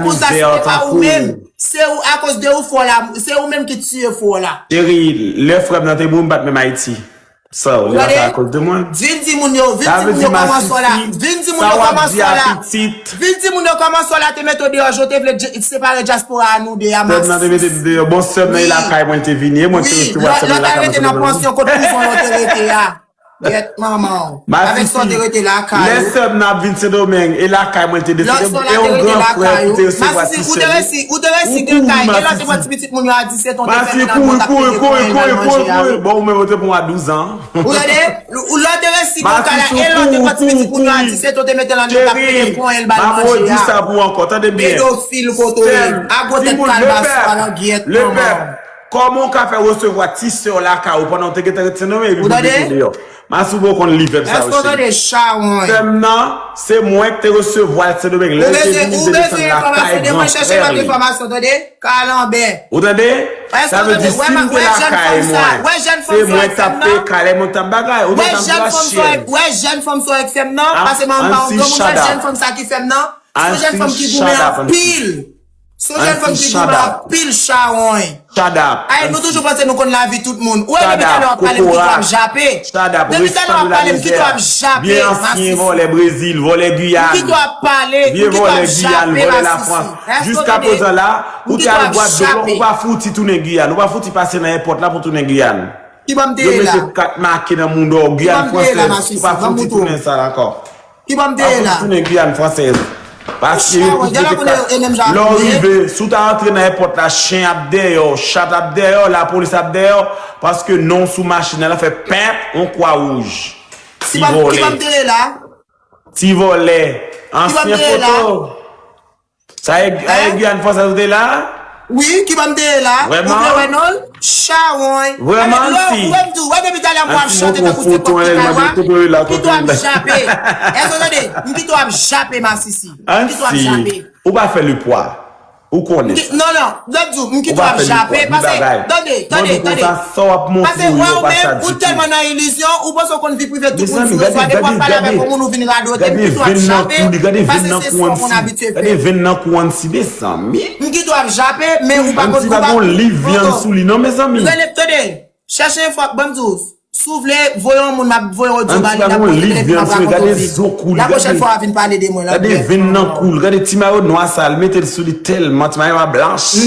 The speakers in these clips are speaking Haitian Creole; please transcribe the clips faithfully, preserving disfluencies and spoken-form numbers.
Pou sa, se pa ou menm. Se ou, akoz de ou fò la, se ou menm ki tiye fò la. Cheri, lè frè m nan te mouri, m pa t menm Ayiti. Sa, ou li lakay akoz de mwen. Vin di moun yo, vin di moun yo kòman sò la. Vin di moun yo kòman sò la. Vin di moun yo kòman sò la te mete w deyò, jan w te vle separe dyaspora a nou de a. Sè m nan te mete m deyò. Bon, sè m nan e lakay mwen te vini. E mwen te resevwa sè m nan lakay mwen te vini. Lòt sa rete nan pansyon kot kouzon yo te rete a. Gyèt manman w. Avèk sa w te rete lakay ou. Lè sè m nan ap vin Sendomeng, e lakay mwen te deside. E yon gran frè ki te resevwa ti sè li. Ou te resi gen kay, e lòt te pran ti pitit moun yo a disèt an, te fèmen nan dlo, t ap pete ponyèl l al manje a, wi. Bon, ou menm ou te pran douz an. Ou tande? Ou lè w te resi gen kay la, e lè w te pran ti pitit moun yo a disèt an, te mete l anndan, t ap pete ponyèl l al manje a. Pedofil kote w ye. A gwo tèt kalbas, palan gyèt manman w. Kòman w ka fè resevwa ti sè w lakay ou pandan w te gentan ret Sendomeng epi pou l mete w deyò? Masi, ou poko konn li vèb sa yo, cheri. Sè m nan, se mwen ki te resevwa l Sendomeng. Lè l te vini, l te desann lakay gran frè li. Ou tande? Kalanbè. Ou tande? Sa vle di, si m te lakay mwen, se mwen k t ap peye kay, mwen t ap bagay. Ou tande sa m di la, cheri? Wè jèn fanm sa w fè m nan, pase m an ba yon granmoun, wè jèn fanm sa ki fè m nan. Se yon jèn fanm ki goumen anpil. Se yon jèn fanm ki goumen anpil, chawony. Ay, nou toujou panse nou konn lavi tout moun. Ou wè depi talè w ap pale, m kite w ap jape. Depi talè w ap pale, m kite w ap jape, masisi. Vye ansyen vòlè Brezil, vòlè Giyàn. M kite w ap pale, m kite w ap jape, masisi. Jiska prezan la, ou te al Gwadloup, ou pa fouti tounen Giyàn. Ou pa fouti pase nan èpòt la pou tounen Giyàn. Ki bò m te ye la? Yo mete kat make nan mouda w, Giyàn fransèz. Ou pa fouti tounen sa la ankò. Ki bò m te ye la? Tounen Giyàn fransèz. Paske yo plis de kat. Lè w rive, si w ta rantre nan èpòt la, chen ap dèyè w, chat ap dèyè w, lapolis ap dèyè w, paske non w sou machin nan, l ap fè penp, yon kwa wouj. Ti vòlè. Ki bò m te ye la? Ti vòlè. Ansyen foto. Sa e, a e Giyàn fransèz ou te la? Wi, ki bò m te ye la? Ou vle wè non l? Chawony. Vrèman, ansi. Ou wè m di w, wè depi talè m w ap chante tankou se kòk ki kay w a. M kite w ap jape. Èske w tande? M kite w ap jape, masisi. M kite w ap jape. Ou pa fè lepwa. Ou konnen sa. Non, non, m t ap di w, m kite w ap jape, paske, tande, tande, tande. Paske wè ou menm, ou tèlman nan ilizyon, ou panse w konn vi prive tout moun sou rezo a, depi w ap pale avèk yon moun, ou vin radote, m kite w ap jape, paske se sa w konn abitye fè. Gade venn nan kou Ansi, mezanmi. M kite w ap jape, men ou pa konn, ou pa konn. Ansi pa gon liv vyann sou li non, mezanmi. Rele, tande, chèche enfò, ban m di w, si w vle, voye yon moun, m ap voye odyo ba li, l ap voye telefòn ap rakonte w vi. Lapwochèn fwa w a vin pale de mwen, l ap bèl. Gade venn nan kou l, gade ti mayo nwa sa, l mete l sou li tèlman, ti mayo a blanch.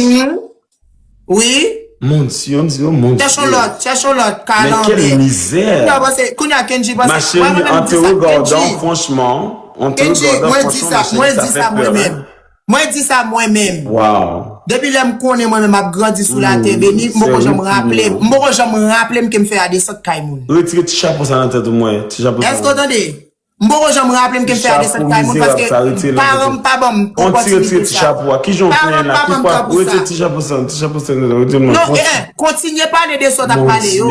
Wi. Mon Dieu, mon Dieu, mon Dieu. Chèche yon lòt, chèche yon lòt, kalanbè. Men kèl mizè. Non, paske, kounye a, Kendji, paske, ma chérie, en te regardant, franchement, en te regardant, franchement, ma chérie, ça fait peur, hein. Mwen di sa, mwen di sa mwen menm. Mwen di sa mwen menm. Wow. Depi lè m konnen mwen menm ap grandi sou latè beni, m poko janm raple m, m poko janm raple m ke m fè a desant kay moun. Retire ti chapo sa nan tèt ou mwen, ti chapo sa. Èske w tande? M poko janm raple m ke m fè a desant kay moun paske paran m pa ban m opòtinite sa. Paran m pa ban m kanpou sa. Retire ti chapo sa, ti chapo sa, retire l mwen. Non, eh, kontinye pale de sa w t ap pale yo.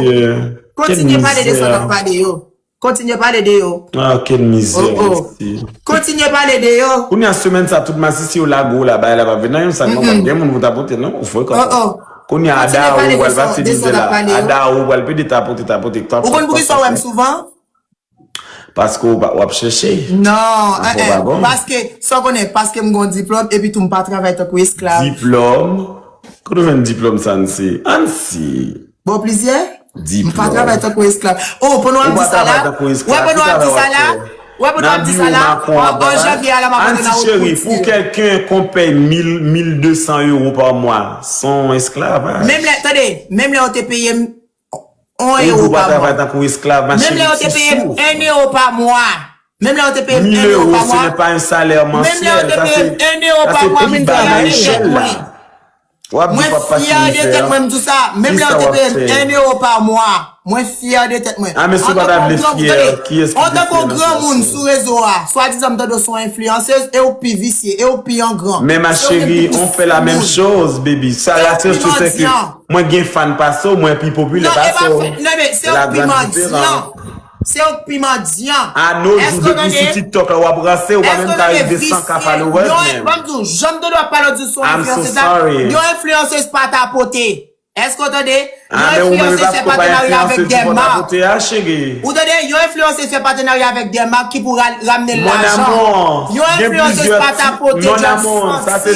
Kontinye pale de sa w t ap pale yo. Kontinye pale de yo. Ah, kèl mizè, mèsi. Kontinye pale de yo. Kounye a semèn sa, tout masisi yo lage w la, bagay la pa vin nan yon sa, non, pa gen moun pou tapote, non, ou fwe kòkò. Kounye a, ada ou pral pase mizè la. Ada ou pral pede tapote, tapote, tapote. Ou konn poukisa w wè m souvan? Paske w pa, w ap chèche. Non, paske, sa w konnen, paske m gon diplòm, epi tou m pa travay tankou esklav. Diplòm? Kote w jwenn diplòm sa, Ansi? Ansi. Bon, plizyè? M pa travay tankou esklav. Oh, pandan w ap di sa la, wè pandan w ap di sa la, wè pandan w ap di sa la, an janvye a la m ap antre nan wòl pwodiksyon. Ansi cheri, pou kèlken konpè mil, mil de san ewo pa mwa, se yon esklavaj. Menm lè, tande, menm lè yo te peye m yon ewo pa mwa. Menm lè yo te peye m en ewo pa mwa. Menm lè yo te peye m en ewo pa mwa. Menm lè yo te peye m en ewo pa mwa, mwen fyè de tèt mwen. Mwen fyè de tèt mwen, m di w sa. Menm lè yo te peye m en ewo pa mwa, mwen fyè de tèt mwen. Antanke yon granmoun sou rezo a, swadizan m tande w se yon enfliyansèz, e ou k pi visye, e ou k pi angran. Men ma chérie, on fait la même chose, baby. Sa rasyure se ke mwen gen fan pase w, mwen pi popilè pase w. Non, e pa fè, non, men se ou k pi mandyan. Se ou k pi mandyan. A nos jours, depi sou TikTok la, w ap ranse, ou pa menm ka rive san K followers menm. Ban m di w, jan m tande w ap pale, w di w se yon enfliyansèz la. Yon enfliyansèz pa tapote. Èske w tande? Yon enfliyansè fè patenarya avèk de mak. Ou tande? Yon enfliyansè fè patenarya avèk de mak ki pou ramne lajan. Yon enfliyansè pa ta pote djòb santi.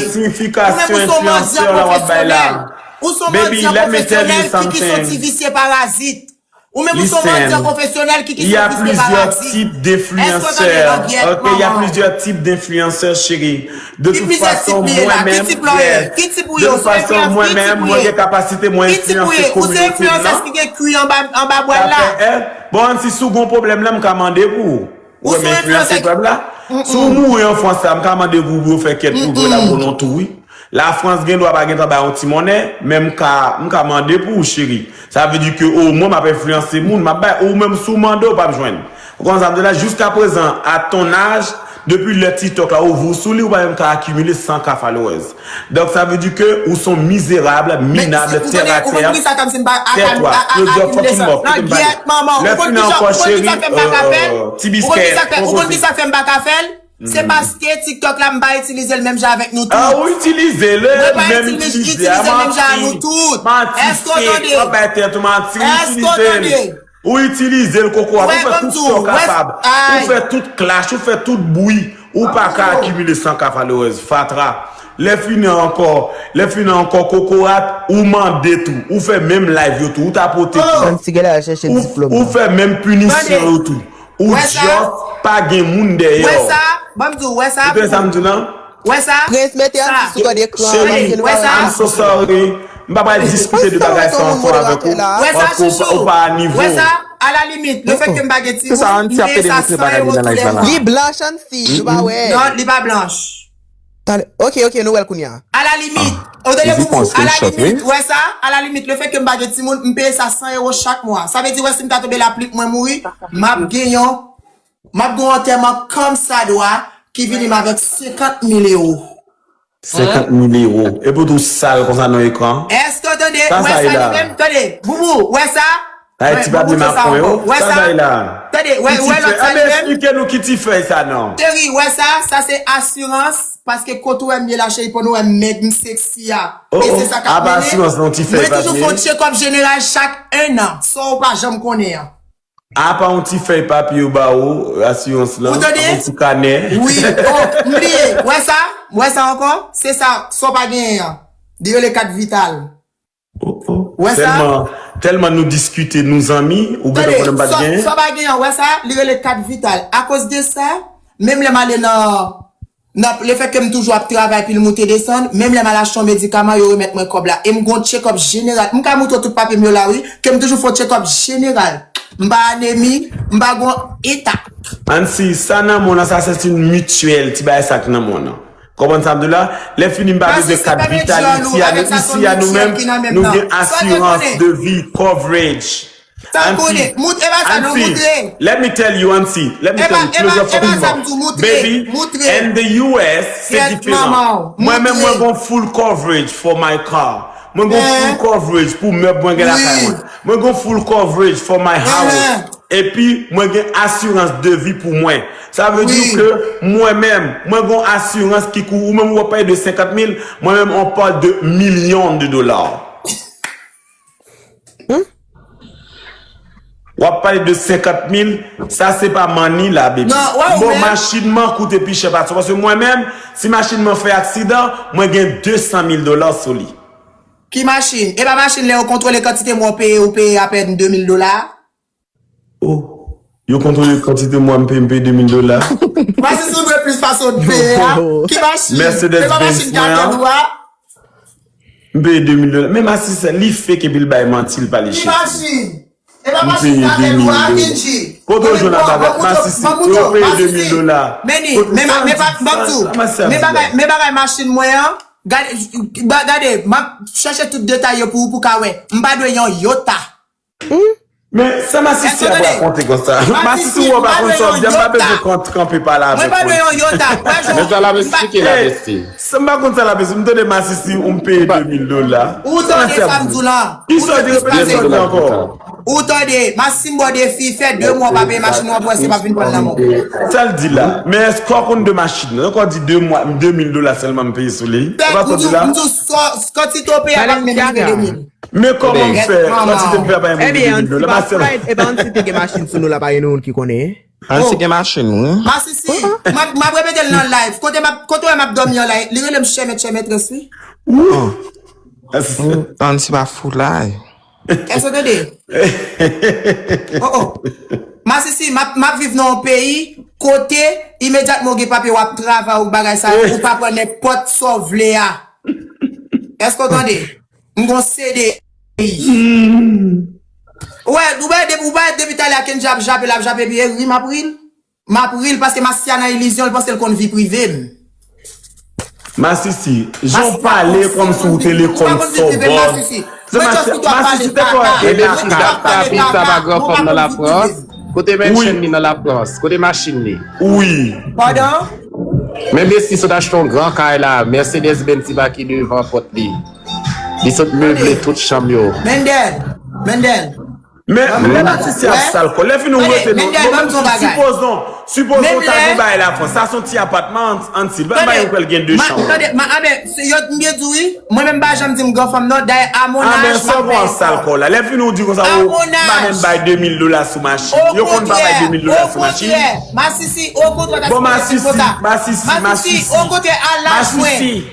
Ou menm ou se yon mandyan pwofesyonèl. Ou se yon mandyan pwofesyonèl ki ki soti visye parazit. Ou menm ou se yon mandyan pwofesyonèl ki ki soti visye parazit. Èske w tande? Langyèt manman w. De tout fason, mwen menm, de tout fason, mwen menm, mwen gen kapasite, mwen enfliyanse kominote m nan. Sa fè, bon, si sou gon pwoblèm la, m ka mande pou ou. Ou wè, m enfliyanse pèp la. Si w mouri an Frans la, m ka mande pou ou pou yo fè kèt pou w vre la pou w nan tou, wi. Lafrans gen dwa pa gentan bay yon ti monnen, men m ka, m ka mande pou ou, cheri. Sa vle di ke omwen m ap enfliyanse moun, m ap bay, ou menm si w mande, w p ap jwenn. Ou konprann sa m di w la? Jiskaprezan, à ton âge, depi lè TikTok la ouvri w sou li, ou pa menm ka akimile san K followers. Donk, sa vle di ke ou se yon mizerab, minab, tèratè, tètwa. Yo di w fucking mò, kite m pale. Lè fini ankò, cheri, ti biskèt, pran koze. Se paske TikTok la m pa itilize l menm jan avèk nou tout. Ah, ou itilize l, mwen pa itilize l menm jan a nou tout. Èske w tande? Èske w tande? Ou itilize l, koko a, ou fè tout sa w kapab. Ou fè tout clash, ou fè tout bri. Ou pa ka akimile san K followers, fatra. Lè fini ankò, lè fini ankò, kokorat, ou mande tou. Ou fè menm live yo tou, ou tapote tou. Ou fè menm pinisyon yo tou. Ou just pa gen moun dèyè w. Ou tande sa m di w lan? Wè sa? Prince, mete Anti sou kòd ekran an, paske nou pa wè Anti. Cheri, I'm so sorry. M pa pral diskite de bagay sa ankò avèk ou, paske ou pa a nivo. Wè sa? Alalimit, lefètke m pa gen timoun, m peye sa san ewo tou lè mwa. Li blanch, Anti, nou pa wè. Non, li pa blanch. Tande, ok, ok, nou wè l kounye a. Alalimit, ou tande pou, alalimit, wè sa? Alalimit, lefètke m pa gen timoun, m peye sa san ewo chak mwa. Sa vle di, wè, si m ta tonbe lapli, mwen mouri, m ap gen yon M ap gen yon antèman kòmsadwa ki vini m avèk senkant mil ewo. Senkant mil ewo. Epi w tou sal konsa nan ekran. Èske w tande? Wè sa li menm? Tande, Boubou, wè sa? Ay, ti papye mapon yo. Wè sa? Tande, wè, wè lòt sa li menm? Esplike nou ki ti fèy sa non. Cheri, wè sa? Sa se asirans, paske kote w wè m ye la, cheri, pou nou wè m mèg, m seksi a. E se sa k ap mennen. Mwen toujou fè yon tchekòp jeneral chak en an, sa w pa janm konnen an. Apa yon ti fèy papye yo ba ou, asirans lan, yon ti kanè. Wi, oh, m bliye. Wè sa? Wè sa ankò? Se sa, sa w pa genyen an. Li rele kat vital. Wè sa? Tèlman, tèlman nou diskite, nou zanmi, ou gentan konnen m pa t genyen. Sa w pa genyen an, wè sa? Li rele kat vital. Akoz de sa, menm lè m ale nan Nan, lefètke m toujou ap travay, pi l moute desann, menm lè m al achte yon medikaman, yo remèt mwen kòb la. E m gon tchekòp jeneral. M ka moutre w tout papye m yo la, wi. Ke m toujou fè yon tchekòp jeneral. M pa anemi, m pa gon eta. Ansi, sa nan men w nan, sa se yon mityèl, ti bagay sa k nan men w nan. Konprann sa m di w la? Lè fini, m pa bezwen kat vital isi a, nou isi a, nou menm, nou gen asirans de vi, coverage. Sa w konnen? Moutre, e pa sa non, moutre. Let me tell you, Anti. Let me tell you, close your fucking mouth. Baby, in the U S, se diferan. Mwen menm, mwen gon full coverage for my car. Mwen gon full coverage pou mèb mwen gen lakay mwen. Mwen gon full coverage for my house. Epi, mwen gen asirans de vi pou mwen. Sa vle di ke mwen menm, mwen gon asirans ki kou, ou menm ou ap pale de senkant mil, mwen menm on parle de milyon de dola. W ap pale de senkant mil, sa se pa money la, baby. Bon, machin mwen koute pi chè pase w, paske mwen menm, si machin mwen fè aksidan, mwen gen de san mil dola sou li. Ki machin? E pa machin lè yo kontwole kantite mwa w peye, ou peye apèn de mil dola? Oh, yo kontwole kantite mwa m peye, m peye de mil dola. Machin si w dwe plis pase w t peye a. Ki machin? E pa machin k ap tande w a? M peye de mil dola. Men masisi, li fake epi l bay manti, li pale cheri. M peye de mil dola. Kote w jwenn a bagay? Masisi, yo peye de mil dola. Men bagay machin mwen an, gade, gade, m ap chèche tout detay yo pou ou pou ka wè. M pa dwe yon yota. Men sa masisi a pral konte konsa? Masisi, ou wè pa konn sa w ap di a, m pa bezwen kanpe pale avèk ou. Men sa l ap eksplike la, besti. M pa konn sa l ap eksplike. M tande masisi, ou m peye de mil dola. Ou tande sa m di w la? Kisa w di, repete sa w di ankò? Ou tande, masisi m ba w defi, fè de mwa w pa peye machin nan, w ap wè si w p ap vin pran l nan men w. Sa l di la? Men èske w konn de machin nan? Ankò di de mwa, de mil dola sèlman m peye sou li. E pa sa w di la? M di w, kantite w peye a p ap menm rive de mil. Men kòman m fè, Gèt manman. Kantite m fè pa yon Ebyen, milyon ann dola, si pa pa sèl. Pride, e pa ann si te gen machin sou nou la, pa gen nou ki konnen. Ann si gen machin, wi. Masisi, m ap m ap repete l nan live. Kote m ap kote w wè m ap dòmi an la, li rele m chè mèt chè mètrès, wi. Ann si pa foulay. Èske w tande? Oh, oh. Masisi, m ap m ap viv nan yon peyi kote imedyatman w gen papye w ap travay ou bagay sa yo, ou pa pran nenpòt sa w vle a. Èske w tande? M gon C D I. Ou wè, ou wè depi ou pa depi talè a Kendji ap jape, l ap jape epi e ri m ap ri l. M ap ri l paske Masisi a nan ilizyon, l panse l konn vi prive m. Masisi, jan w pale kòmsi w te lekòl sòbòd. Masisi te kò e lakap, lakap, sa pa granfanm nan Lafrans. Kote menn chenn li nan Lafrans? Kote machin li? Wi. Pandan? Men Messi sot achte yon gran kay la, Mercedes Benz ti paki devan pòt li. Li sot meble tout chanm yo. Mendel, Mendel. Men lè Masisi ap sal kò, lè fini w rete non. Mendel, ban m di yon bagay. Sipozon, sipozon w ta gen bagay Lafrans. Sa se yon ti apatman ann si. Ban m ba yon kwèl gen de chanm. Tande, ma, a, men, se yo m byen di w, wi. Mwen menm m pa janm di m granfanm non. Dayè, a mon Ah, men âge, m sa ap w an fè sal sa. Kò la. Lè fini w di konsa, A ou mon pa menm âge. Bay de mil dola sou machin. Au Yo konn pa bay contraire, de mil dola au sou machin. contraire, Masisi, au contraire, Bon, ta sipoze di Masisi, konsa. Masisi, Masisi, Masisi. au contraire, a laj mwen. Masisi.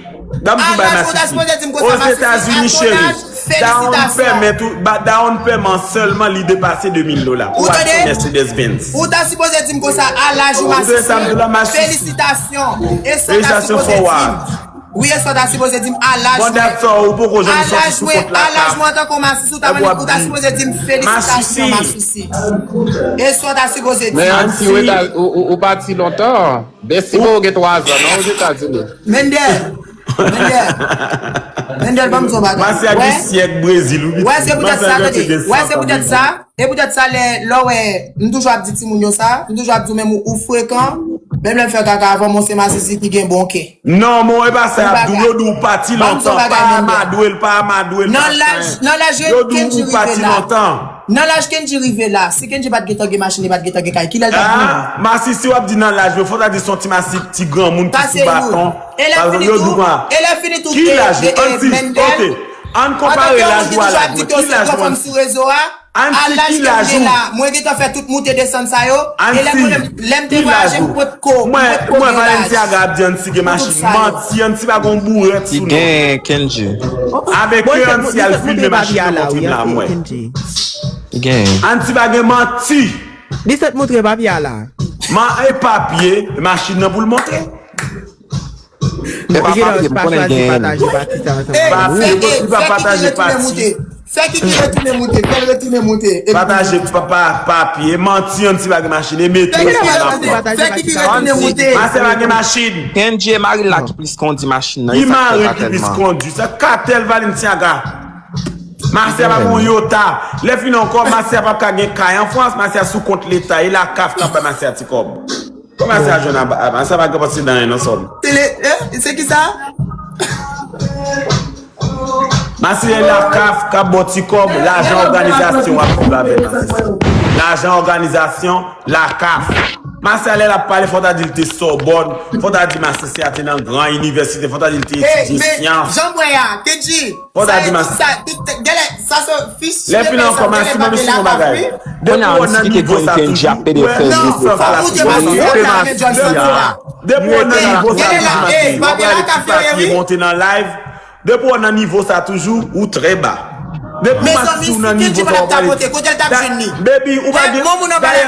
Dam di A bay laj mwen, ta Masisi. sipoze di m konsa, Aux Masisi, États-Unis, à ton chéri. âge, Down félicitations. Payment, ou, ba, down payment sèlman li depase de mil dola. Pou Ou achte tande? Mercedes Benz. Ou ta sipoze di m konsa, a laj ou, Ou te sa m di la, Masisi. Masisi. Félicitations. E sa ta Félicitations sipoze for di what? M. Wi, e sa ta sipoze di m, a laj Bon, mwen. that's all. Ou poko A janm soti laj sou mwen, kont la. A laj mwen, antanke yon Masisi, ou ta, Epi w ap ou ta di, sipoze di m félicitations, Masisi. Masisi. E sa w ta sipoze di. Men ann si ou, ou, ou pati lontan. Bèsi bon, ou gen twa zan, non, Ozetazini. Mendel. Mendel. Mendel, ban m di yon bagay. Masisi a gen syèk Brezil, ou Wè, se poutèt sa, tande. Wè, se poutèt sa. E poutèt sa, lè, lè w wè, m toujou ap di timoun yo sa, m toujou ap di w menm ou, ou frekan, menm lè m fè kaka avè w, men se Masisi ki gen bon kè. Non, men e pa sa y ap di w, yo di w pati Ban m di yon lontan, bagay, pa Mendel. amadwe l, pa amadwe l. Nan laj, nan laj Yo di w Kendji ou pati rive la. Lontan. Nan laj Kendji rive la, si Kendji pa t gentan gen machin, li pa t gentan gen kay, kilè l t ap vini? Ah, Masisi w ap di nan laj, men fò ta di se yon ti Masisi, ti granmoun ki Sa se sou baton. E lè fini tou, e lè fini tou, Ki laj? Ann di, Mendel, ok. Ann konpare laj ou a laj mwen. Ki laj mwen? Sou rezo a, Ann a di laj ki laj ou? Mwen gentan fè tout moute desann sa yo. Ann E lè di mwen, lè m te ki laj vwayaje, m ou? pot ko, Mwen, mwen Valencia laj. Gab di ann si gen machin. Manti, ann si pa gon bourèt sou nou. Gen Kendji. Avèk ke ann si al filme machin nan montre m la mwen. Gen. Ann si pa gen manti. Li sot montre papye a la. Man e papye, machin nan pou l montre. E pa papye, m konnen gen. Papye, li pa pataje pati. Fè Kiki retounen moute, fè l retounen moute. Pataje pa, pa, papye, manti, ann si pa gen machin, e metro se la mwen. Fè Kiki retounen moute. Masè pa gen machin. Kendji e mari l la ki plis kondi machin nan. Li mari ki plis kondi. Se katèl Valenciaga. Masè pa gen yon yota. Lè fini ankò, Masè pa ka gen kay an Frans, Masè sou kont leta, e lakaf k ap bay Masè ti kòb. Kòman sa jwenn a, a, sa pa gen pase nan yon sòm. Tele, eh, se ki sa? Masisi e lakaf k ap ba w ti kòb, lajan òganizasyon w ap viv avèk Masisi. Lajan òganizasyon, lakaf. Masisi lè l ap pale, fò ta di l te Sòbòn, fò ta di Masisi a te nan gran inivèsite, fò ta di l te etidye syans. Jan mwen a, Kendji. Fò ta di Masisi. Lè fini ankò, Masisi, ban m esplike yon bagay. Depi w nan nivo sa toujou, ou wè, sa fè la. Depi w nan nivo sa toujou, Masisi, w ap gade ti papye monte nan live. Depi w nan nivo sa toujou, ou trè ba. Depi Masisi ou nan nivo sa, w ap pale. Baby, ou pa gen. Dayè,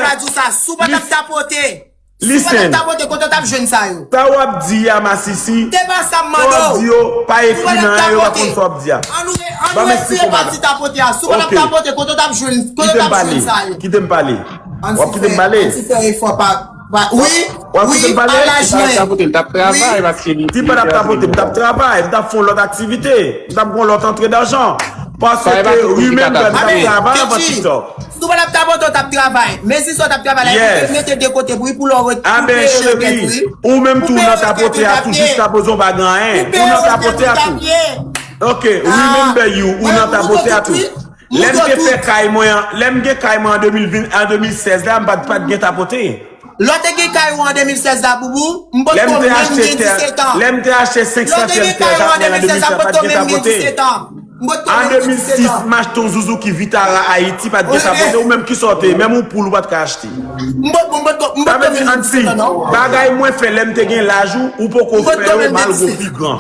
listen. Tapote, kote w t ap jwenn sa yo? Sa w ap di a, Masisi. Te pa sa m mande w. Sa w ap di yo, pa ekri nan yo, yo pa konn sa w ap di a. Ban m esplike w bagay. Pati tapote a. Si w pa t ap tapote, kote w t ap jwenn, kote w t ap jwenn sa yo? Kite m pale. W ap kite m pale? Ann si fè efò pa, pa, wi, wi, a laj mwen. Tapote, l t ap travay, paske li. Si m pa t ap tapote, m t ap travay, m t ap fè yon lòt aktivite, m t ap gen yon lòt antre dajan. Paske wi menm, m t ap travay anvan TikTok. Si w pa t ap tapote, w t ap travay. Men si sa w t ap travay la, epi mete de kote pou, pou lè w ret. A ben, cheri, ou menm tou nan tapote a tou, jiskaprezan w pa gen anyen. Ou nan tapote a tou. Ok, remember you, ou nan tapote a tou. Lè m te fè kay mwen an, lè m gen kay mwen an de mil ven, an de mil sèz la, m pa t, pa t gen tapote. Lè w te gen kay ou an de mil sèz la, boubou, m potko menm gen disèt an. Lè m te achte senk santyèm tè Jakmèl an de mil sèz, pa t gen tapote. An de mil sis, m achte yon Suzuki Vitara Ayiti, pa t gen sa pote, ou menm ki sa w te ye, menm yon poul ou pa t ka achte. Sa vle di, Anti, bagay mwen fè lè m te gen laj ou, ou poko fè yo, malgre w pi gran.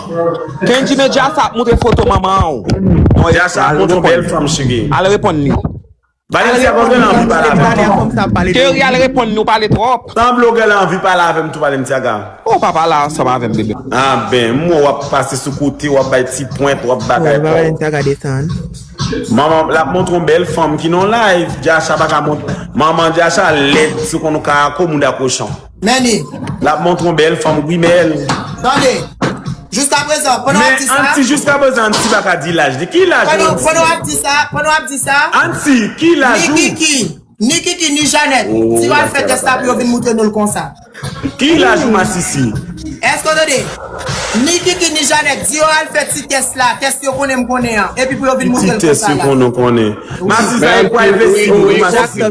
Kendji, men Djasa ap montre foto manman w. Djasa ap montre yon bèl fanm, cheri. Al reponn li. Valencia pa genlè anvi pale avè m. Teri, al reponn li, ou pale twòp. Sanble w genlè anvi pale avè m tou, Valencia. Ou pa pale ansanm avè m, bebe. Ah ben, m wè w ap pase sou kote, w ap bay ti pwent, w ap bagay kò w. Manman, l ap montre yon bèl fanm ki nan live. Djasha pa ka mont-, manman Djasha lèd, si w konn ou ka ako mouda kochon. Men li. L ap montre yon bèl fanm gwimèl. Tande. Jiska prezan, pandan w ap di sa. Men Anti, jiska prezan, Anti pa ka di laj li. Ki laj ou, Anti? Pandan w ap di sa, pandan w ap di sa. Anti, ki laj ou? Ni Kiki, ni Kiki, ni Janèt. Di yo al fè tès la pou yo vin moutre nou l konsa. Ki laj ou, Masisi? Èske w tande? Ni Kiki, ni Janèt, di yo al fè ti tès la, tès yo konnen m konnen an, epi pou yo vin moutre l konsa la. Ti tès yo konnen w konnen. Masisi, sa e privacy nou, Masisi.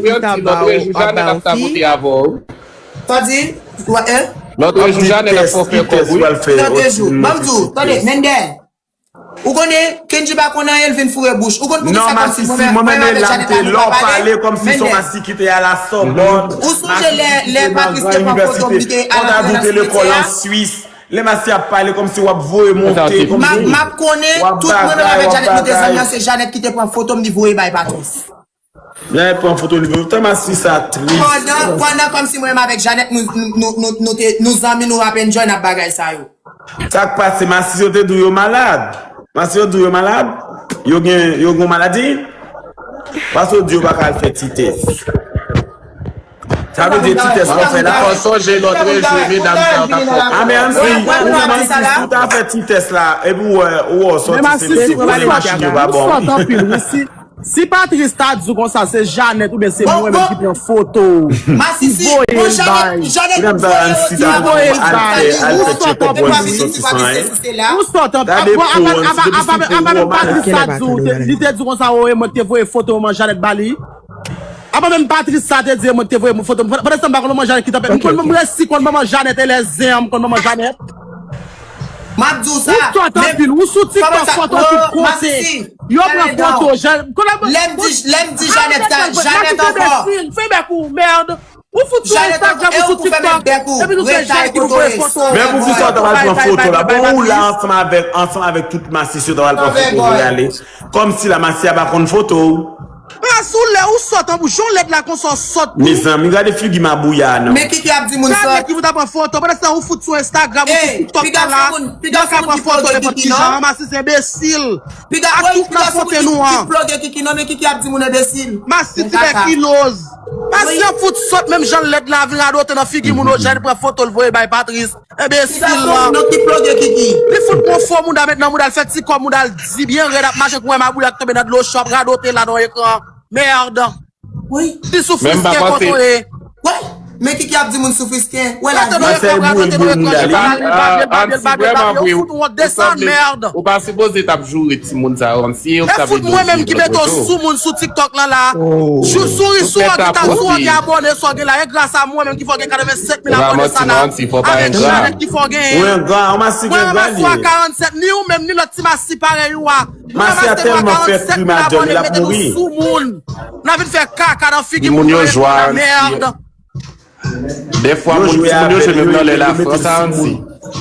Lòt jou Janèt ap fè yon ti tès, Janèt ap fè yon ti tès, li pral fè yon ti tès. Ban m di w, tande, Mendel. Ou konnen, Kendji pa konn anyen, l vin foure bouch. Ou konn poukisa kòmsi mwen menm avèk Janèt la nou pa pale? Mendel. Ou sonje lè, lè Patrice te pran foto m, li te al antre nan simitye a? Lè Masisi ap pale kòmsi w ap voye monte, kòmsi w ap bagay, w ap bagay. M ap konnen, tout mwen menm avèk Janèt, nou te zanmi an, se Janèt ki te pran foto m, li voye bay Patrice. Janèt pran foto li, tan Masisi sa tris. Pandan, pandan kòmsi mwen menm avèk Janèt, nou, nou, nou, nou, nou te, nou zanmi, nou ap enjoy, n ap bagay sa yo. Sa k pase, Masisi yo te di w yo malad? Masisi yo di w yo malad? Yo gen, yo gen maladi? Paske yo di yo pa ka al fè ti tès. Sa vle di ti tès w ap fè la. Fò sonje lòt jou, medam sa yo t ap fè. Ah, men Ansi, ou menm Ansi, si w ta fè ti tès la, epi w wè, ou wè w sòti senpil, ou konnen machin yo pa bon, wi. Si Patrice ta di w konsa, se Janèt oubyen se mwen menm ki pran foto w, ki voye l bay, ki voye l bay, ou sòt anpil, wi. Ou sòt anpil. Apa, apa, apa, apa menm Patrice ta di w, li te di w konsa, o, e mwen ki te voye foto manman Janèt ba li. Apa menm Patrice sa te di, e mwen ki te voye foto. Pandan se tan, m pa konn manman Janèt ki t ap fè. M konn, m resi konn manman Janèt e lèzè, m konn manman Janèt. M ap di w sa. Ou sòt anpil, ou sou TikTok, sòt anpil kote. Yo pran foto, Jan-, konnen lè m di, lè m di Janèt, Janèt ankò. Fè bèk ou, mèd. Ou fout sou Instagram, ou sou TikTok, epi nou fè Janèt ki nou voye foto. Men poukisa w ta pral pran foto la? Bon, ou la ansanm avèk, ansanm avèk tout Masisi yo ta pral pran foto pou y ale. Kòmsi la Masisi a pa konn foto w. Pas ou lè ou sòt an bouch, jan w lèd la konsa w sòt tou. Mezanmi, gade figi mabouya non. Men Kiki ap di moun sòt. Gade ki pou ta pran foto. Pandan se tan ou fout sou Instagram, ou sou TikTok la, la. Yo ka pran foto nenpòt ki jan. Masisi se enbesil. Ak tout lafonte nou an. Ki ploge Kiki non, men Kiki ap di moun enbesil. Masisi tibèkiloz. Masisi an fout sòt menm jan l lèd la, vin radote nan figi moun, o, Janèt pran foto l voye bay Patrice. Enbesil lan. Li fout pran fo mouda, met nan mouda l, fè ti kò mouda l di byen rèd, ap mache kou wè mabouya k tonbe nan dlo cho, ap radote la nan ekran. Mèd. Li sou frisken kote w ye. Men Kiki ap di moun sou frisken. Wè la. Radote nan ekran, radote nan ekran, li babye l, babye l, babye l, babye l, ou fout wont desann, mèd. Ou pa sipoze t ap joure timoun sa yo, si yo t ap edwe w sou moun sou TikTok lan la. Jou souri sou an ki ta sou an gen abòne, sa w gen la, e gras a mwen menm ki fè w gen katrevennsèt mil abòne sa la. Avèk Janèt ki fè w genyen. Mwen ranmase w a karannsèt, ni ou menm, ni lòt ti Masisi parèy ou a. Nou ranmase nou a karannsèt mil abòne, mete nou sou moun. N a vin fè kaka nan figi moun, mèd. Dèfwa moun, timoun yo jwe menm nan lè la Frans a Anti.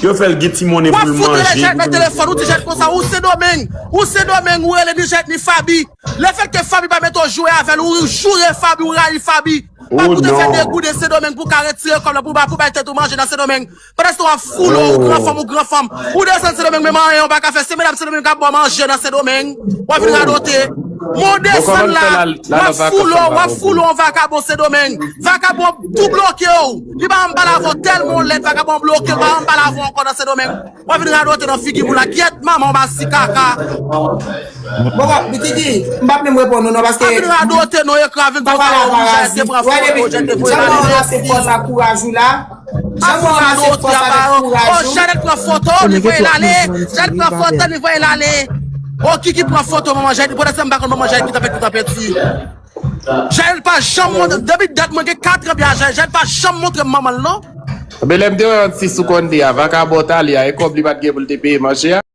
Yo fè l gen ti monnen pou l manje. W ap fout rele Janèt nan telefòn, ou di Janèt konsa, ou Sendomeng, ou Sendomeng, ou rele ni Janèt ni Faby. Lefètke Faby pa mete w joure avè l, ou joure Faby, ou rayi Faby. Pa koute fè degouden Sendomeng pou w ka retire kòb la, pou w ba, pou w bay tèt ou manje nan Sendomeng. Pandan se tan w ap foule w, ou gran fanm, ou gran fanm. Ou desann Sendomeng, menm anyen w pa ka fè. Se medam Sendomeng k ap ba w manje nan Sendomeng. W ap vin radote. Men w desann la, w ap foule w, w ap foule w, vakabon Sendomeng. Vakabon tou bloke w. Li pa janm pale avè w, tèlman w lèd, vakabon bloke w, li pa janm pale avè w ankò nan Sendomeng. W ap vin radote nan figi moun la. Gyèt manman w, Masisi kaka. Bon, bon, Kiki, m p ap menm reponn ou non, paske. Ap vin radote non, ekran vin konsa, o, Janèt te pran foto, Janèt te voye l ale, enbesil. Jan w ranmase fòs ak kouraj ou la. Jan w ranmase fòs avèk kouraj ou. O, Janèt pran foto, li voye l ale. Janèt pran foto, li voye l ale. O, Kiki pran foto manman Janèt, pandan se tan m pa konn manman Janèt ki t ap fè, ki t ap fè ti. Janèt pa janm montre, depi dat mwen gen katran byen a Janèt, Janèt pa janm montre m manman l non. Men lè m te wè Anti sou konn li a, vakabon t ale a, e kòb li pa t gen pou l te peye manje a.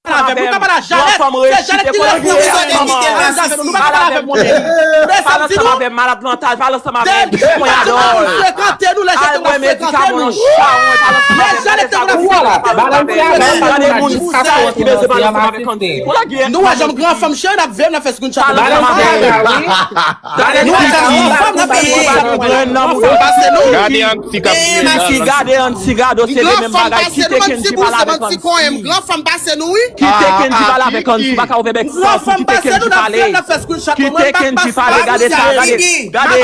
Pale avè m, nou ka pale a Janèt, se Janèt ki leve nou, nou pa ka pale avè m, monchè. Ou desann di nou. Depi nou frekante nou, lè Janèt nou frekante nou. Lè Janèt nou frekante nou. Nou wè janm gran fanm cheri n ap veye m nan fè screenshot. Nou wè janm gran fanm n ap veye. Gade yon ti gade yon ti gade, se de menm bagay. Kite Kendji pale avèk Ansi. Gran fanm pase nou, wi. Kite Kendji pale avèk Ansi. Ou pa ka ouvè bèk sa pou kite Kendji pale. Kite Kendji pale. Gade sa, gade, gade,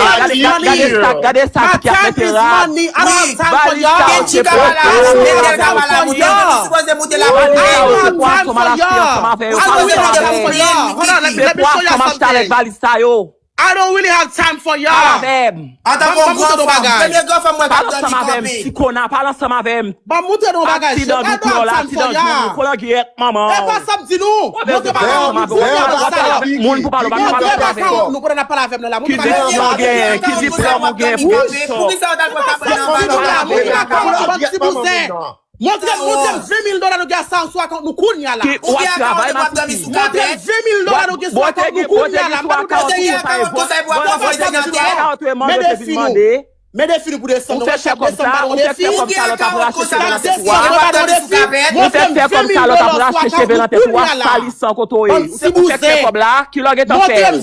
gade sa, gade sa ki ap mete rad. Valiz sa yo se pwason. Valiz sa yo se pwason m al achte ansanm avè yo. Se pwason m achte avèk valiz sa yo. I don't really have time for y'all. Pale avè m. Antanke yon gran fanm, premye gran fanm mwen k ap tann li kanpe. Pale ansanm avè m, ti kona, pale ansanm avè m. Ban m montre nou yon bagay, cheri. I don't have time for y'all. Aksidan dwòl, aksidan dwòl, kolangyèt, manman. E pa sa m di nou. Montre baka nou, nou pran nan pale avè m. Montre baka nou, nou pran nan pale avè m nan la. Montre baka nou. Ki diplòm ou gen, ki diplòm ou gen, pou sa? Poukisa w t al pran kabann anba nan la? Montre baka nou, montre baka nou, bann ti bouzen. Montre m, montre m ven mil dola nou gen sou akant nou kounye a la. Ou gen akant ou ap dòmi sou kapèt. Montre m ven mil dola nou gen sou akant nou kounye a la. M pa konn si gen akant konsa e pou w ap pran fòs li nan tè. Men defi nou. Men defi nou pou desann. Ou fè fè kòm sa, ou fè fè kòm sa lòt ap rache cheve nan tèt ou a. Montre m ven mil dola sou akant nou kounye a la. Ou fè fè kòb la, kilè w gentan fè l?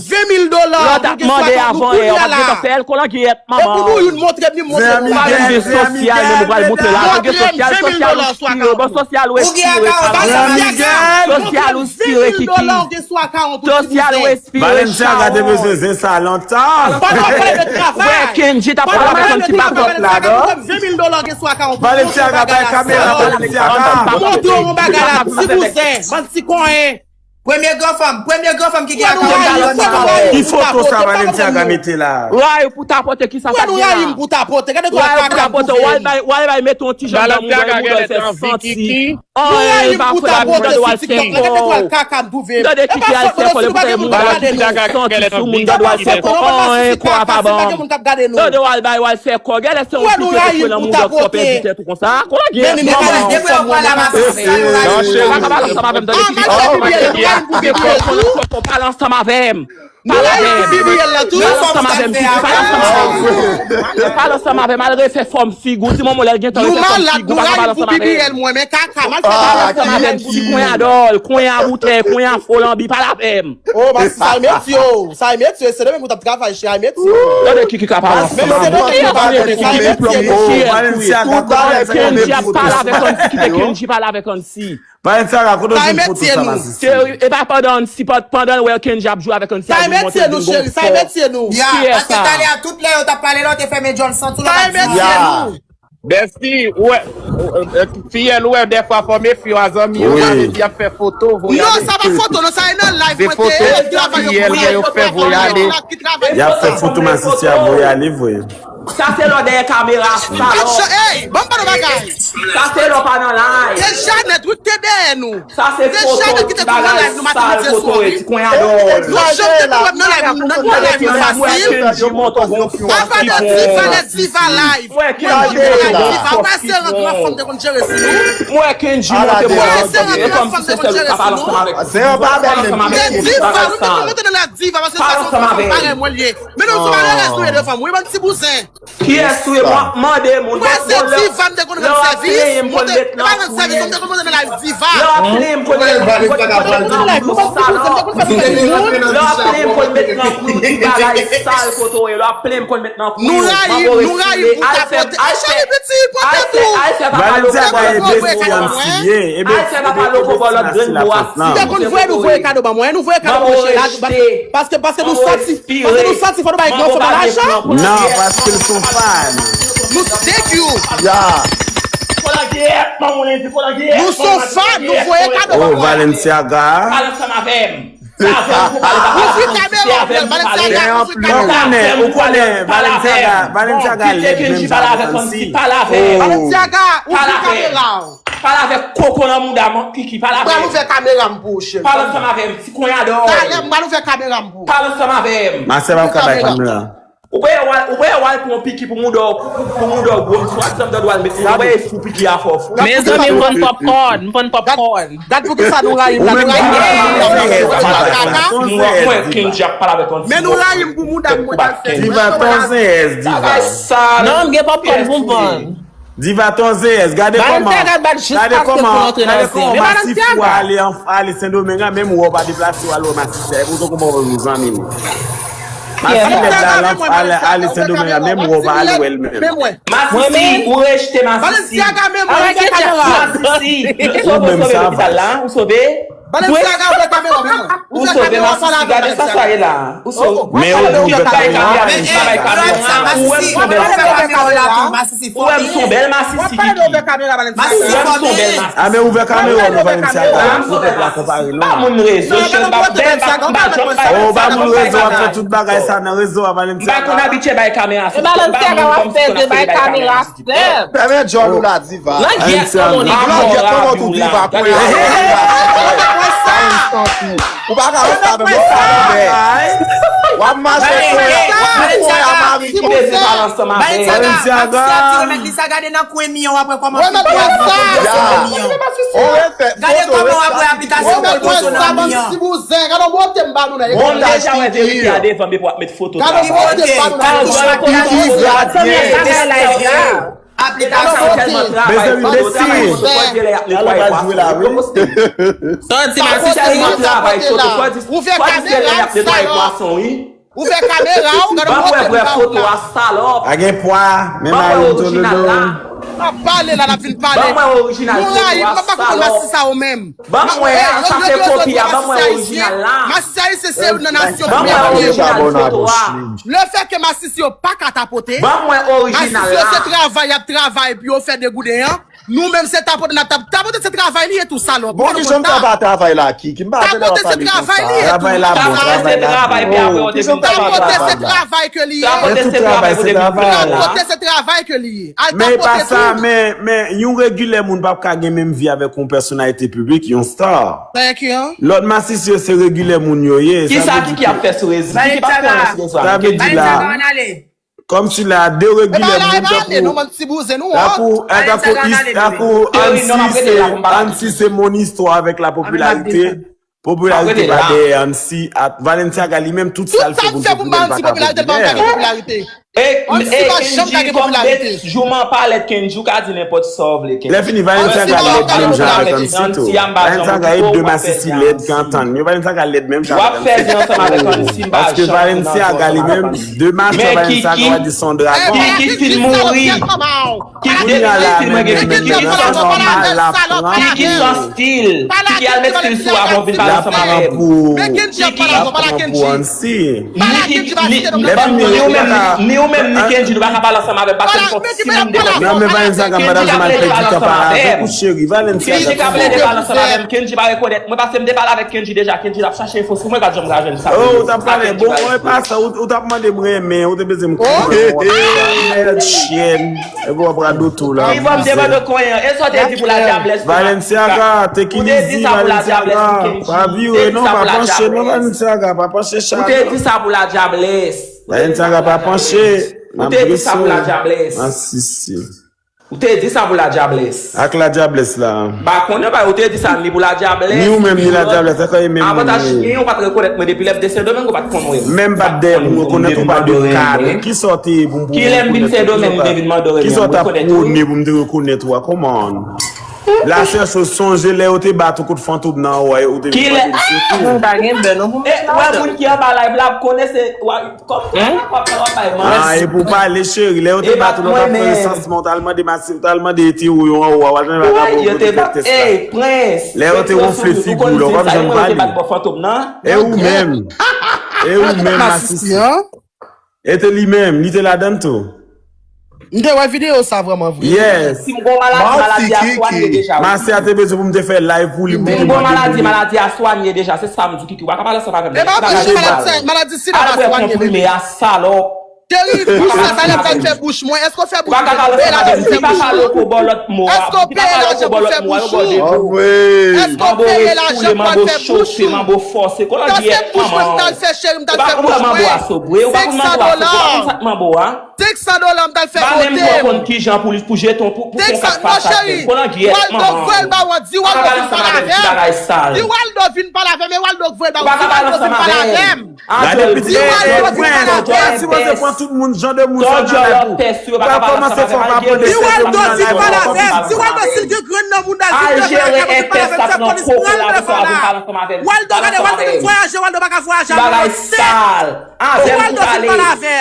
Lòt ap mande avan yè, ou pa t gentan fè l, kolangyèt. Manman. Epi nou youn montre m, li montre m. Ou pa menm gen sosyal, menm ou pral montre la. Ou gen sosyal, sosyal ou ekspire. Bon, sosyal ou ekspire, papa. Sosyal ou ekspire, Kiki. Sosyal ou ekspire, Balenciaga te bezwen zen sa lontan. Pandan w pale de travay. Wè, Kendji t ap pale avèk Ansi pa kòb. Balenciaga bay kamera, Balenciaga. Montre yon bagay la, ti bouzen, bann ti konyen. Premye gran fanm, premye gran fanm ki gen akant la, li dòmi kanpe. Ki foto sa Balenciaga mete la? Rayi pou tapote, kisa sa gen la? Rayi pou tapote, gade twa kaka m pou veye. W al bay, w al bay mete yon ti jan nan mouda, mouda fè santi. Anyen pa fè la, mouda dwe al fè kò. Tande Kiki al fè kò, lè pou tande mouda la ki santi sou mouda dwe al fè kò. Anyen kò a pa ban. Tande w al bay, w al fè kò. Gade se yon ti fè nan mouda w pèdi tèt ou konsa. Kolangyèt, manman. Depi w pale a masansi sa yo la. Non, cheri, pa ka pale ansanm avè m, tande Kiki. Pale ansanm avè m. Pale ansanm avè m, Kiki, pale ansanm avè m. Pale ansanm avè m, al refè fòm figi w. Ti manman lè l gentan refè fòm figi w, pa ka pale ansanm avè m. Pale ansanm avè m, ti konyen a dòl, konyen a boutèy, konyen a fo lanbi, pale avè m. Oh, masi, sa e metye w, sa e metye w, se de menm ou t ap travay, cheri, a e metye w. Tande Kiki ka pale ansanm avè m. Kiki ap pale avèk Ansi, kite Kendji pale avèk Ansi. Balenciaga, kote w jwenn foto sa, masi? Cheri, e pa pandan Ansi, pandan l wè Kendji ap jwe avèk Ansi, a vin montre l vin gon fò. Kiyès sa? Talè a tout lè yo t ap pale la, w te fèmen djòl santi w la, w t ap di. Bèsti, ou wè, fiyèl, ou wè, dèfwa fò mefye w a zanmi yo, sa vle di y ap fè foto, voye ale. Non, sa pa foto, non, sa e nan live mwen te ye, travay yo fè, yo fè voye ale. Y ap fè foto masisi a voye ale vre. Sa se lò dèyè kamera, salòp. Ey, ban m ba nou bagay. Sa se lò pa nan live. Se Janèt, wi, ki te dèyè nou. Sa se foto ti bagay sal kotoye, ti kwen a dòl. Nou janm te konn wè m nan live, m nan live nan fasil. Apa de diva, lè diva live. Mwen Kendji monte bò lòt bò. Mwen Kendji monte bò lòt bò. E kòm si se sèl ou ka pale ansanm avèk. Se yon pa bèl nèg. Diva, nou te konn monte nan live diva, paske sa se yon fanm parèy mwen li ye. Men nou sou malerèz nou ye de fanm, wi, bann ti bouzen. Kiyès ou ye? M ap mande moun. Mwen se diva, m te konn rann sèvis. Mwen te pa rann sèvis, m te konn rann nan live diva. Lè w ap plenyen m konn met nan kou, salòp. Lè w ap plenyen m konn met nan kou, ti bagay sal kotoye. Lè w ap plenyen m konn met nan kou. Nou rayi, nou rayi pou tapote. Al fè, al fè, al fè papa Loko bò lòt grenn bò a. Al fè papa Loko bò lòt grenn bò a. Si te konn voye nou voye kado ban mwen, nou voye kado mwen chela. Paske, paske nou santi, paske nou santi fò nou bay gran fanm lajan. Non, paske l son fan. Nou, thank you. Ya. Nou son fan, nou voye kado. Oh, Valenciaga. Pale ansanm avè m. Ouvri kamera, Valenciaga, ouvri kamera. Ou konnen, ou konnen, Valenciaga, Valenciaga lèd menm jan avèk Ansi. Valenciaga, ouvri kamera w. Pale avèk koko nan mouda m, Kiki, pale avè m. M pral ouvè kamera m pou ou, cheri. Pale ansanm avè m, ti konyadò. Talè, m pral ouvè kamera m pou ou. Pale ansanm avè m. Masè pa ka bay kamera. Ou pa wè, ou pa wè w al pran yon piki pou mouda w, pou, pou mouda w gwo, m swadizan m ta dwe al met, ou pa wè fou piki a fò fou. Mezanmi, m vann popcorn, m vann popcorn. Gad pou ki sa nou rayi m la, nou rayi m. Mwen, mwen, Kendji ap pale avèk Ansi. Men nou rayi m pou mouda m, mwen ta fè. Diva, ton zen yès, Diva. Non, m gen popcorn pou m vann. Diva, ton zen yès, gade kòman, gade kòman, gade kòman masisi w ale, ale Sendomeng an, menm wè w pa deplase w al wè masisi a, e pou w konprann zanmi m. Masisi lèd la, ale Sendomeng an, menm wè w pa al wè l menm. Masisi, ou rejte masisi. Masisi, ou sove, ou sove lopital la, ou sove. Balenciaga, ouvè kamera, men mwen. Ou sove masisi, gade sa sa ye la. Ou sove. Men ou ouvè kamera, men sa bay kamera. Ou wè m son bèl masisi. Ou wè m son bèl masisi, Kiki. Ou wè m son bèl masisi. A, men ouvè kamera nou, Valenciaga. Pou pèp la konpare nou. Pa moun rezo, chèn pa bèl, pa, pa jòb, pa. Oh, pa moun rezo, w ap fè tout bagay sa nan rezo a, Valenciaga. M pa konn abitye bay kamera sou. Valenciaga, w ap fè de bay kamera. Pèmèt djòl ou la, Diva. Langyèt kòman w di? Langyèt kòman w di, Diva? Kwen a dòl. Ou pa ka rete avè m, ou pa ka rete. W ap mache kwen, w ap kwen a mari ki beze pale ansanm avè. Balenciaga. Balenciaga. Ti remèt li sa, gade nan kwen mi an, w ap wè kòman figi a bouze nan kwen mi an. Gade kòman w ap wè aplikasyon kòlboso nan mi an. Ti bouzen, gade yon bote m ba nou la. Bon, m deja wè verite a devan m epi w ap met foto travay. Gade yon bote m ba nou la. Aplikasyon. Mezanmi, mesi. Ouvè kamera w, gade yon bote m ba ou la. Ban m wè vrè foto a, salòp. Pa gen pwa, men mari m tololo. N ap pale la, n ap vin pale. Ban m wè orijinal foto a, salòp. Ban m wè a, sa se kopi a, ban m wè orijinal la. Masisi ayisyen se youn nan nasyon ki pèmèt. Ban m wè orijinal foto a. Lefètke masisi yo pa ka tapote. Ban m wè orijinal la. Masisi yo se travay y ap travay pou yo fè degouden an. Nou menm se tapote n ap tap-, tapote se travay li ye tou, salòp. Bon, kijan m ta ba travay la, Kiki? M pa tande w ap pale konsa. Travay la bon, travay la bon. Kijan m ta ba travay la? Tapote se travay ke li ye. Tapote se travay ke li ye. Al tapote tou. Men e pa sa, men, men yon regilè moun p ap ka gen menm vi avèk yon pèsonalite piblik, yon star. Lòt masisi yo se regilè moun yo ye. Kisa Kiki ap fè sou rezo? Kiki p ap fè anyen sou rezo a. Sa vle di la, kòmsi la, de regilè moun, tankou, tankou, tankou Ansi se, Ansi se mon histoire avec la popularité. Popularité pa dèyè Ansi. Valenciaga li menm, tout sa l fè pou l fè popularité, li pa ka gen popularité. Ansi pa janm ka gen popularité. Jou m an palèt Kendji, ou ka di nenpòt sa w vle, Kendji. Lè fini, Valenciaga lèd menm jan avèk Ansi tou. Valenciaga e de masisi lèd ki antann yo. Valenciaga lèd menm jan avèk Ansi. Paske Valenciaga li menm, de macho Valenciaga, w a di se yon dragon. Kiki fin mouri. Kiki depi depi mwen gen Kiki, Kiki san stil. Kiki san stil. Kiki al met stil sou avan vin pale ansanm avè m. Kiki, ni, ni, ni, ni ou menm, ni Ou menm ni Kendji, nou pa ka pale ansanm avè m, paske m fè yon timoun de kòb. Non, men Valencia ka, madam, Jamal pèdi tan pale avèk ou, cheri. Valencia ka, Kendji ka plede pale ansanm avè m. Kendji pa rekonèt mwen, paske m te pale avèk Kendji deja. Kendji t ap chache enfo sou mwen, pa t janm ka jwenn sa. Oh, ou t ap pale, bon, mwen pa sa, ou t ap mande m renmen, ou te bezwen m konprann. Mèd, chyèn. Epi w ap radote w la. Li ban m de bando konyen. E sa w te di pou la dyablès? Valencia ka, take it easy, Valencia ka. Pa vire, non, pa panche, non, Valencia ka, pa panche, chak. Ou te di sa pou la dyablès. Valencia ka, pa panche. Ou te di sa pou la dyablès. Masisi. Ou te di sa pou la dyablès. Ak la dyablès la. M pa konnen, ba, ou te di sa ni pou la dyablès. Ni ou menm, ni la dyablès, sa ka e menm moun. Avantaj ki genyen, ou pa t rekonèt mwen depi lè m te Sendomeng, ou pa t konn mwen. Menm pa t dèyè pou m rekonèt ou, pa de kad. Kisa w te ye pou m rekonèt ou? Kilè m vin Sendomeng, m te vin mande w renmen, ou rekonèt ou? Kisa w t ap pwone pou m te rekonèt ou a? Kòman? La sèl choz, sonje lè yo te bat ou kot Fantom nan anwo a, ou te vin mande m sekou. Kilè? Nou pa gen bè non pou m. E, wè, moun ki anba live la ap konnen se, wè, kòm w ap fè w ap bay manti. Ah, e pou pale, cheri, lè yo te bat ou, ou t ap fè resansman, ou t al mande masi, ou t al mande Tiro yo anwo a, w al jwenn vagabon, yo te bat, ey, Prens. Lè yo te wonfle figi w la, w p ap janm pale. E ou menm. E ou menm, masisi. E te li menm, li te ladann tou. M te wè videyo sa vrèman vre. Yes. Si m gon maladi, maladi a swanye deja, wi. Masi a te bezwen pou m te fè live pou li, pou m te mande pou li. Si m gon maladi, maladi a swanye deja, se sa m di, Kiki. Ou pa ka pale ansanm avè m. E pa bouch maladi, maladi sida pa swanye. Al bwè konprime a, salòp. Cheri, bouch sa, sa lè m fè bouch mwen. Èske w fè bouch ou? Ou pa ka pale ansanm avè m. Si papa loko ba w lòt mo a, si papa loko ba w lòt mo a, yo ba w de mo. Èske w peye lajan pou al fè bouch ou? Manbo refoule, manbo chofe, manbo fòse. Kolangyèt manman w. Ou pa konn manbo a sobre, ou pa konn manbo a sobre, ou pa konn sa k manbo a. Senk san dola m t al fè bote m. Pa menm twò konn kijan pou li, pou jeton, pou, pou fon kat fas ak li. Kolangyèt manman w. Waldo voye l ba w, di Waldo vin pale avè m. Di Waldo vin pale avè m, e Waldo voye l ba w, di Waldo vin pale avè m. Gade pitit, e, e, Prince, ou pa sipoze pran tout moun, jan de moun sa nan live ou. Pa kòmanse fè w pa pran de sète moun nan live ou ankò pitit. Di Waldo si l gen grenn nan mouda l, vin nan live la, vin pale avè m, fè polis pran l nan live la. Waldo, gade, Waldo te vwayaje, Waldo pa ka vwayaje avè w nan tèt. Avè m pou pale.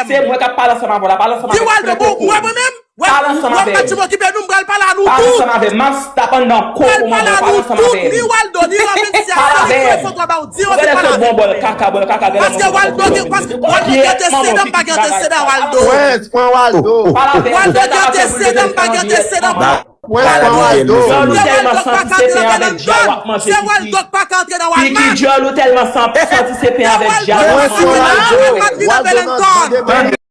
Se mwen k ap pale ansanm avè w la. Pale ansanm avè m. Di Waldo, bon, ou wè mwen menm? Pale ansanm avè m. Pale ansanm avè m. M ap pale ansanm avè m. M ap tap anndan koko manman w. Pale ansanm avè m. Ni Waldo, ni Robinsia, pale avè m. Ou genlè sot bon bòl kaka, bòl kaka, genlè sot bon bòl. Paske Waldo gen, paske Waldo gen anteseda, m pa gen anteseda, Waldo. Prince, pran Waldo. Pale avè m. Waldo gen anteseda, m pa gen anteseda. Prince, pran Waldo. Djòl ou tèlman santi se pen avèk djòl w ap manje, Kiki. Kiki, djòl ou tèlman santi se pen avèk djòl w ap manje. Prince, pran Waldo. Waldo nan